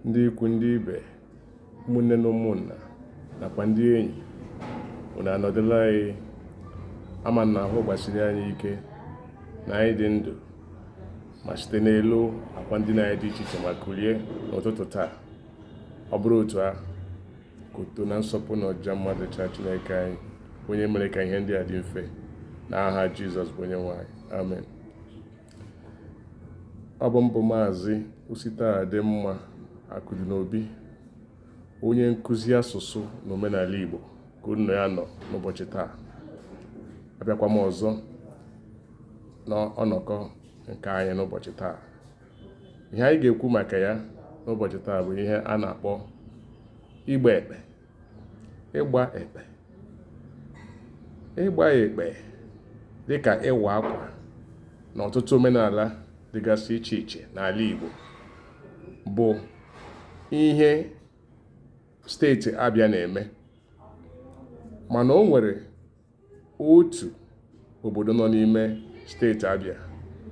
Ndị ikwu, ndị ibe, ụmụnne na ụmụnna nakwa ndị enyi, unu anọdụla anyị. Ama na ahụ gbasiri anyị ike, na anyị dị ndụ ma site n'elu akwa ndina anyị dị iche iche ma kulie n'ụtụtụ taa. Ọ bụrụ otu ahụ, ka otuto na nsọpụ na ọjịja mma dịcha Chineke anyị, onye mere ka ihe ndị a dị mfe, n'aha Jizọs bụ onye nwe anyị. Amen. Ọ bụ m bụ Maazị Ositadịmma Akụdịnobi, onye nkụzi asụsụ na omenala Igbo, ka unu ya nọ n'ụbọchị taa. Abịakwa m ọzọ n'ọnọkọ nke anyị n'ụbọchị taa. Ihe anyị ga-ekwu maka ya n'ụbọchị taa bụ ihe a na-akpọ ịgba ekpe. Ịgba ekpe, ịgba ekpe dịka ịwa akwa na ọtụtụ omenala dịgasị iche iche n'ala Igbo, bụ ihe steeti Abịa na-eme. Mana o nwere otu obodo nọ n'ime steeti Abịa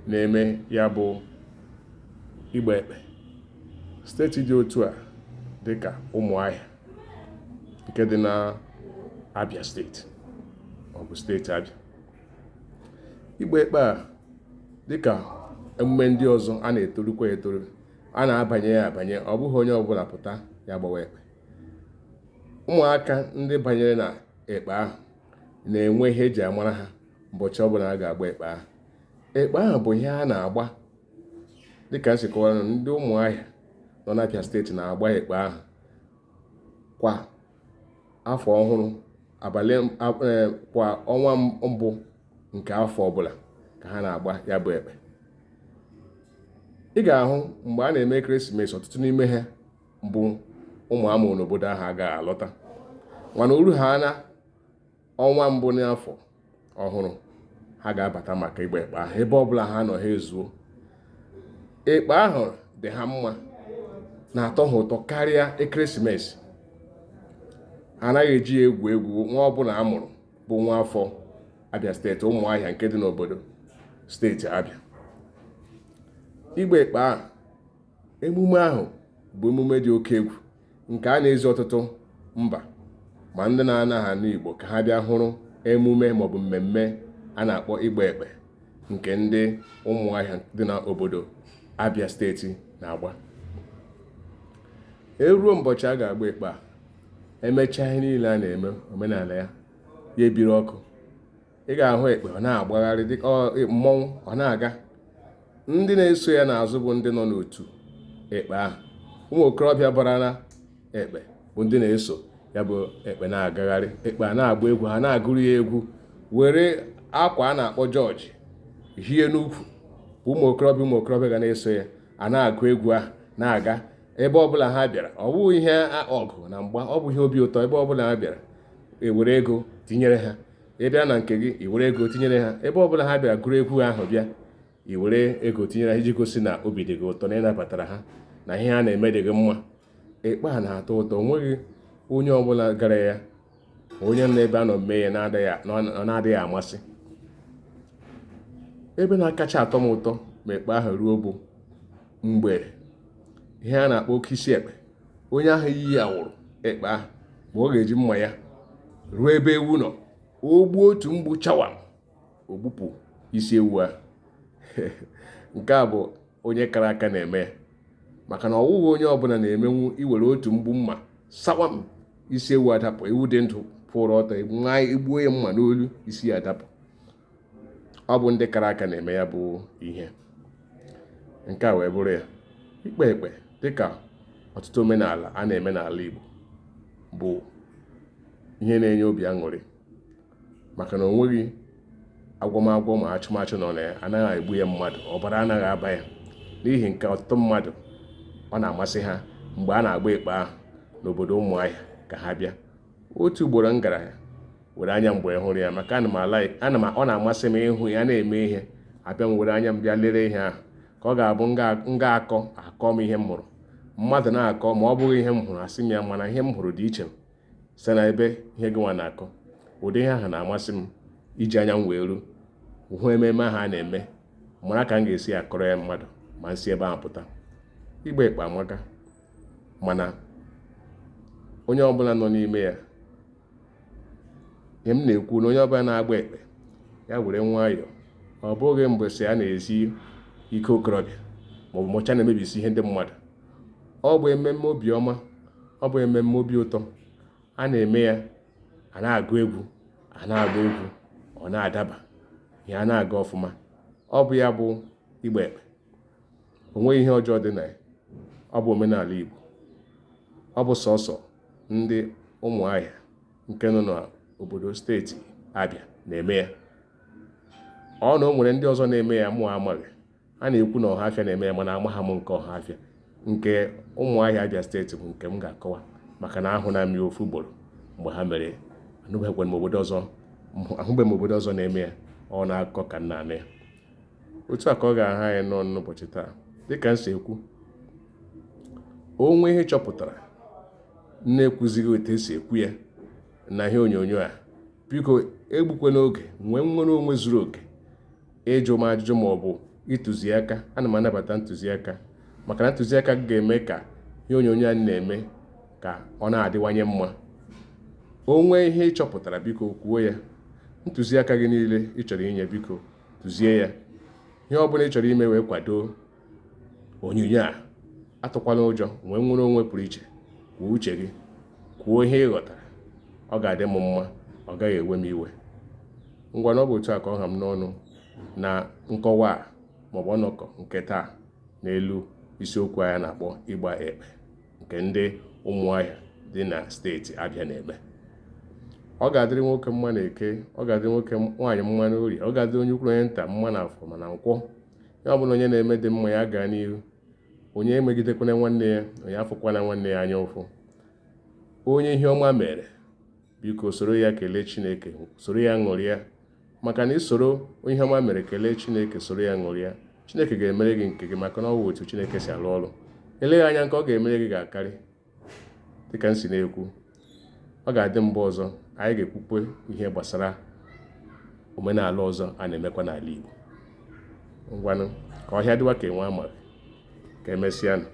na-eme ya bụ ịgba ekpe. Steeti dị otu a dịka Ụmụahịa nke dị na Abịa steeti, ọ bụ steeti Abịa. Ịgba ekpe a, dịka emume ndị ọzọ, a na-etorukwa etoru, a na-abanye ya abanye. Ọ bụghị onye ọbụla pụta ya gbawa ekpe. Ụmụaka ndị banyere na ekpe ahụ na-enwe ihe eji amara ha ụbọchị ọbụla a ga-agba ekpe ahụ. Ekpe ahụ bụ ihe a na-agba, dịka m si kọwara, na ndị Ụmụahịa nọ n'Abịa steeti na-agba ekpe ahụ kwa afọ ọhụrụ, abalị kwa ọnwa mbụ nke afọ ọbụla ka ha na-agba ya bụ ekpe. Ị ga-ahụ mgbe a na-eme ekeresimesi, ọtụtụ n'ime ha bụ ụmụ amụrụ n'obodo ahụ agaghị alọta, mana o ru ha na ọnwa mbụ n'afọ ọhụrụ, ha ga-abata maka ịgba ekpe ahụ. Ebe ọbụla ha nọ, ha ezuo. Ekpe ahụ dị ha mma, na-atọ ha ụtọ karịa ekeresimesi. Ha anaghị eji ya egwu egwu. Nwa ọbụla a mụrụ bụ nwa afọ Abịa steeti, Ụmụahịa nke dị n'obodo steeti Abịa. Ịgba ekpe ahụ, emume ahụ bụ emume dị oke egwu nke a na-ezi ọtụtụ mba, ma ndị na-anaghị anụ Igbo, ka ha bịa hụrụ emume maọbụ mmemme a na-akpọ ịgba ekpe nke ndị Ụmụahịa dị n'obodo Abịa steeti na-agba. Eruo ụbọchị a ga-agba ekpe a, emechaa ihe niile a na-eme omenala ya, ya ebiri ọkụ. Ị ga-ahụ ekpe ọ na-agbagharị dịka mmọnwụ, ọ na-aga. Ndị na-eso ya n'azụ bụ ndị nọ n'otu ekpe ahụ, ụmụ okorobịa bara na ekpe bụ ndị na-eso ya bụ ekpe na-agagharị. Ekpe a na-agba egwu, ha na-agụrụ ya egwu, were akwa a na-akpọ jọọji hie n'ukwu. Ụmụ okorobịa ga na-eso ya, a na-agụ egwu ahụ na-aga ebe ọbụla ha bịara. Ọ bụghị ihe ọgụ na mgba, ọ bụ ihe obi ụtọ. Ebe ọbụla ha bịara, ewere ego tinyere ha. Ị bịa na nke gị, i were ego tinyere ha. Ebe ọbụla ha bịara gụrụ egwu ahụ bịa, i were ego tinyere ha iji gosi na obi dị gị ụtọ na ịnabatara ha, na ihe ha na-eme dị gị mma. Ekpe a na-atọ ụtọ. Onweghị onye ọbụla gara ya, onye nọ ebe a nọ mee ya, na-adịghị amasị. Ebe na-akacha atọ m ụtọ ma ekpe ahụ ruo bụ mgbe ihe a na-akpọ oke isi ekpe, onye ahụ yi ya wụrụ ekpe ahụ, mgbe ọ ga-eji mma ya ruo ebe ewu nọ, o gbuo otu mgbu chawa, o gbupụ isi ewu ahụ. Nke a bụ onye kara aka na-eme ya, maka na ọwụghị onye ọbụla na-emenwu iwere otu mgbu mma sawam, isi ewu adapụ. Ewu dị ndụ kwụrụ ọtọ, nwa egbuo ya mma n'olu, isi ya adapụ. Ọ bụ ndị kara aka na-eme ya bụ ihe. Nke a wee bụrụ ya. Ikpe ekpe, dịka ọtụtụ omenala a na-eme n'ala Igbo, bụ ihe na-enye obi aṅụrị, maka na o nweghị agwọmagwọ ma achụmachụ nọ na ya. Anaghị egbu ya mmadụ, ọbara anaghị aba ya. N'ihi nke, ọtụtụ mmadụ, ọ na-amasị ha mgbe a na-agba ekpe ahụ n'obodo Ụmụahịa ka ha bịa. Otu ugboro m gara ya, were anya m wee hụrụ ya, maka ana m ala ana m ọ na-amasị m ịhụ ya na-eme ihe. Abịa m were anya m bịa lere ihe ahụ, ka ọ ga-abụ nga akọ akọ m ihe m hụrụ. Mmadụ na-akọ ma ọ bụghị ihe m hụrụ, asị m ya mana ihe m hụrụ dị iche site na ebe ihe gị nwa na-akọ. Ụdị ihe ahụ na-amasị m, iji anya m wee ru hụ ememe ahụ a na-eme, mara ka m ga-esi akọrọ ya mmadụ ma m si ebe ahụ pụta. Ịgba ekpe amaka, mana onye ọbụla nọ n'ime ya, ihe m na-ekwu na onye ọbụla na-agba ekpe ya were nwayọọ. Ọ bụghị mgbe sị a na-ezi ike okorobịa maọbụ mọcha na-emebisi ihe ndị mmadụ. Ọ bụ ememme obiọma, ọ bụ ememme obi ụtọ. A na-eme ya, a na-agụ egwu, a na-agba egwu, ọ na-adaba, ihe a na-aga ọfụma. Ọ bụ ya bụ ịgba ekpe. O nweghị ihe ọjọọ dị na ya. Ọ bụ omenala Igbo. Ọ bụ sọsọ ndị Ụmụahịa nke nọ n'obodo steeti Abịa na-eme ya. Ọ na o nwere ndị ọzọ na-eme ya mụ amaghị. A na-ekwu na Ọhafịa na-eme ya, mana amaghị m nke Ọhafịa. Nke Ụmụahịa Abịa steeti bụ nke m ga-akọwa, maka na ahụ na m ya ofu ugboro mgbe ha mere. Anụbeghịkwa m obodo ọzọ, ahụbeghị m obodo ọzọ na-eme ya. Ọ na-akọ ka m na-anụ ya. Otu a ka ọ ga-aha anyị n'ọnụ n'ụbọchị taa. Dịka m si ekwu, o nwee ihe chọpụtara na-ekwuzighị otu esi ekwu ya na ihe onyonyo a, biko egbukwana oge, nwee nnwere onwe zuru oke ịjụ m ajụjụ ma ọ bụ ịtụziaka. Ana m anabata ntụziaka, maka na ntụziaka ga-eme ka ihe onyonyo a na-eme ka ọ na-adịwanye mma. O nwee ihe ị chọpụtara, biko kwuo ya. Ntụziaka gị niile ị chọrọ inye, biko tụzie ya. Ihe ọ bụla ị chọrọ ime wee kwado onyonyo a, atụkwala ụjọ, nwee nnwere onwe pụrụ iche, kwuo uche gị, kwuo ihe ị ghọtara. Ọ ga-adị m mma, ọ gaghị ewe m iwe. Ngwa, na ọ bụ otu a ka ọ ha m n'ọnụ na nkọwa a maọbụ ọnọkọ nke taa n'elu isiokwu anyị na-akpọ ịgba ekpe nke ndị Ụmụahịa dị na steeti Abịa na-eme. Ọ ga-adịrị nwoke mma na eke, ọ ga-adịrị nwoke nwaanyị mma na orie, ọ ga-adịrị onye ukwu, onye nta mma na afọ mana nkwọ. Ya ọ bụla onye na-eme dị mma, ya gaa n'ihu. Onye emegidekwana nwanne ya, onye afụkwana nwanne ya anya ụfụ. Onye ihe ọma mere, biko soro ya kelee Chineke, soro ya ṅụrịa, maka na isoro ihe ọma mere kelee Chineke, soro ya ṅụrịa, Chineke ga-emere gị nke gị, maka na ọ bụ otu Chineke si arụ ọrụ. Eleghị anya nke ọ ga-emere gị ga-akarị dịka m si na-ekwu. Ọ ga-adị mgbe ọzọ anyị ga-ekwukwe ihe gbasara omenala ọzọ a na-emekwa n'ala Igbo. Ngwanụ, ka ọhịa dịwa ka enwe amaghị. Ka emesịanụ.